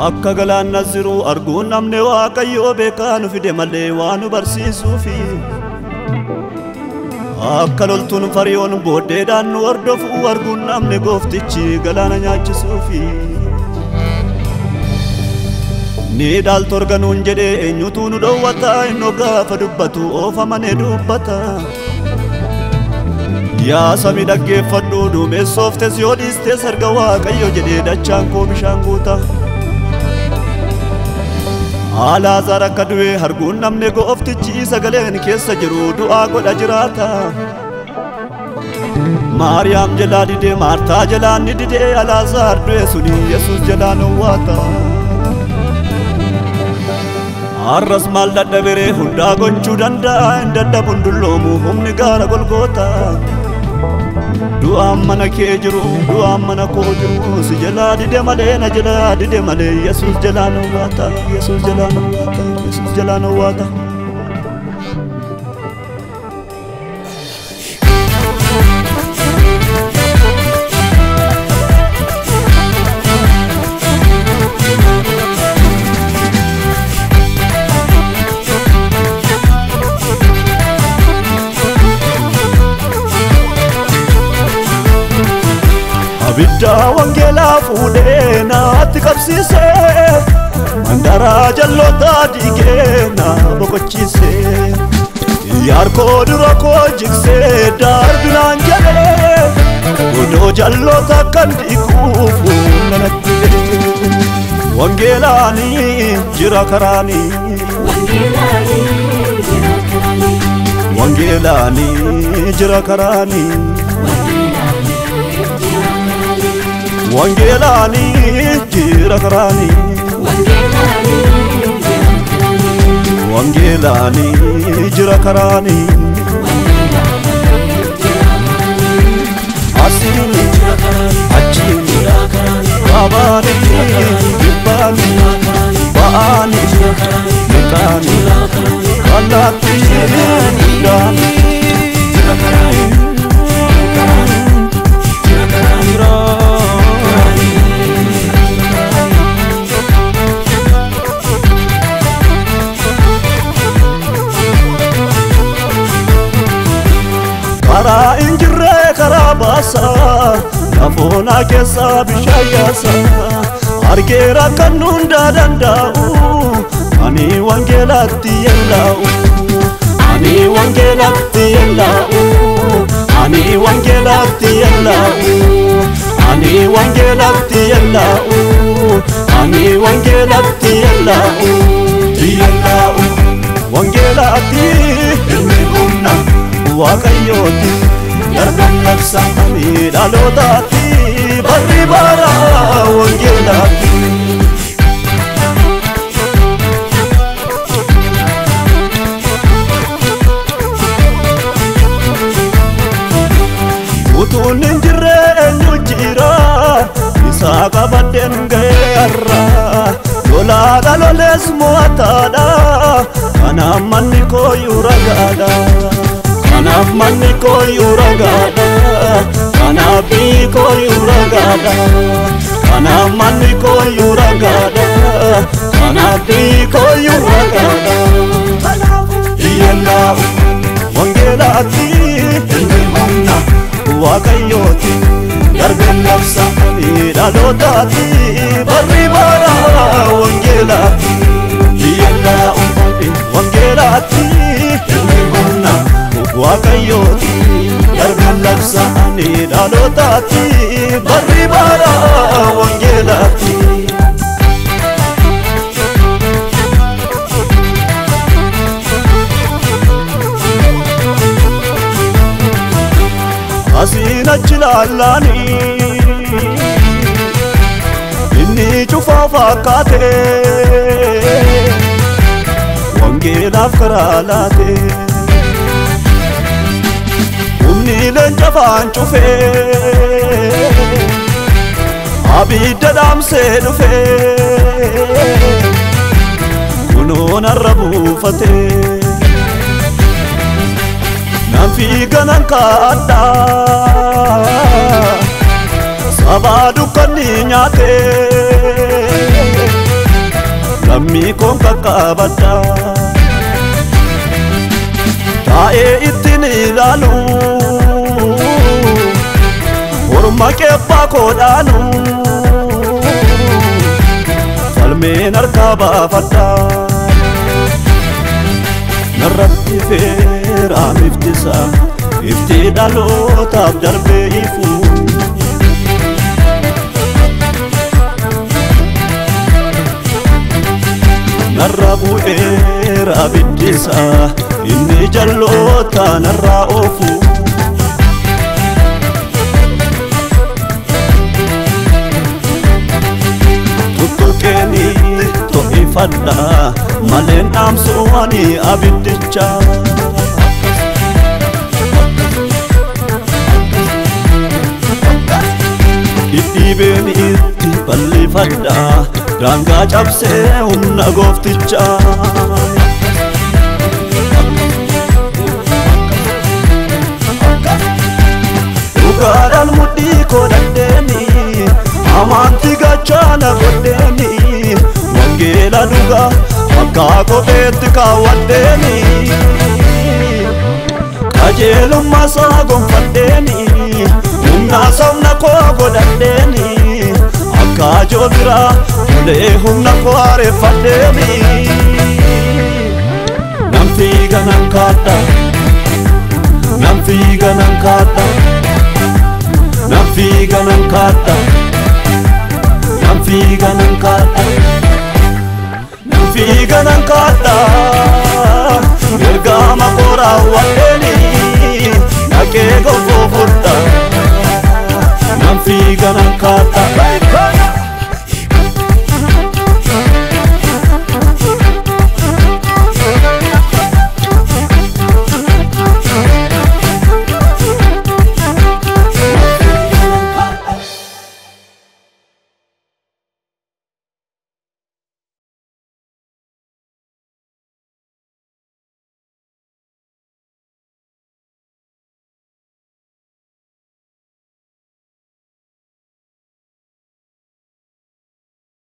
Akka galaana jiru arguun namni Waaqayyoo beekaa nu fide malee waan nu barsiisuufi. Akka loltuun fariyoon booddeedhaan nu hordofu arguun namni gooftichi galaana nyaachisuufi. Ni dhaaltu arganuun jedhee eenyutu nu dhowwata innoo gaafa dubbatu oofamanii dubbata. Yaa samii dhaggeeffadhu duumessooftes yoo dhiistes erga Waaqayyo jedhee dachaan koo bishaan guuta. Alaazaar akka du'e arguun namni gooftichi sagaleen keessa jiru du'aa godha jiraata. Maariyaam jalaa didee Maartaa jalaa ni didee Alaazaar du'e suni Yesuus jalaa nowwaata. Har'as maal dadhabere hundaa gochuu danda'a hin dadhabuun dulloomu humni gaara Golgoota. Du'aan mana kee jiru du'aan mana koo jiru si jalaa dide malee na jalaa dide malee Yesuus jalaa nowwaata Yesuus jalaa nowwaata Yesuus jalaa nowwaata. Abidda wangeelaa fuudhee naatti qabsiisee mandaraa jalloota diigee na boqochiisee Yaarkoo dura koo jigsee darbinaan jedhee godoo jalloota kan diiguuf humna natti fide. Wangeelaanii jira karaanii Wangeelaanii jira Wangeelaanii karaalee jira karaanii Wangeelaanii jira karaalee Wangeelaanii jira karaanii Wangeelaanii Wangeelaanii jira jira karaanii karaalee Wangeelaanii jira karaanii Wangeelaanii jira karaalee Asiini jira karaalee achiini jira karaalee kaabaanii jira karaalee jibbaanii jira karaalee ba'anii jira karaalee lixaanii jira karaalee kallattii hundaanii. jira karaalee jira karaalee jira karaalee. Karaa hin jirre karaa baasaa lafoonaa keessaa bishaan yaasaa argeera kan hundaa danda'u ani wangeelatti yellaa'u ani wangeelatti yellaa'u ani wangeelatti yellaa'u ani wangeelatti yellaa'u ani wangeelatti yellaa'u yellaa'u wangeelatti Ilmi humna Waaqayyooti darban labsa ani dhalootaatti barri bara wangeelaatti. Utuun hin jirre eenyu jira isaa qabadheen ga'ee har'a lolaadha lolees mo'ataadha kanaaf manni kooyyuu ragaadha. Kanaaf manni kooyyuu ragaadha kanaaf biyyi kooyyuu ragaadha kanaaf manni kooyyuu ragaadha kanaaf biyyi kooyyuu ragaadha. Iyyallaa'u Wangeelaatti ilmi humna Waaqayyooti darban labsa ani dhalootaatti barri bara wangeelaatti Iyyallaa'u wangeelaatti ilmi humna Waaqayyooti darban labsa ani dhalootaatti barri bara wangeelaatti. Asiin achi laallaanii inni cufaa fakkaate wangeelaaf karaa laate humni leenca faan cufee abidda dhaamsee dhufee kunoo narra buufatee. Nan fiiga nan kaadha ani nyaate lammii koon qaqqabadha taa'ee ittiin ilaalu morma qeebbaa koodhaanu falmeen harkaa baafadha narratti feeraam iftisa ifti dhalootaaf darbee ifu narra bu'eera abiddisa inni jalloota narraa oofu tuttuqeeni to'ifadha maleen dhaamsu ani abiddicha dhidhiibeen itti bal'ifadha daangaa cabsee humna gooftichaa. Dhugaadhaan mudhii koo dandeenyi amantii gachaana godheeni wangeela dhugaa akka kopheetti kaawwadheeni qajeelummaa isaa gonfadheeni humna sabna koo godhadheeni akka joobiraa ulee humna koo areeffadheeni nan fiiga nan kaadha nan fiiga nan kaadha nan fiiga nan kaadha nan fiiga nan kaadha nan fiiga nan kaadha ergama koo raawwadheeni dhaqee gonfoo fudha nan fiiga nan kaadha.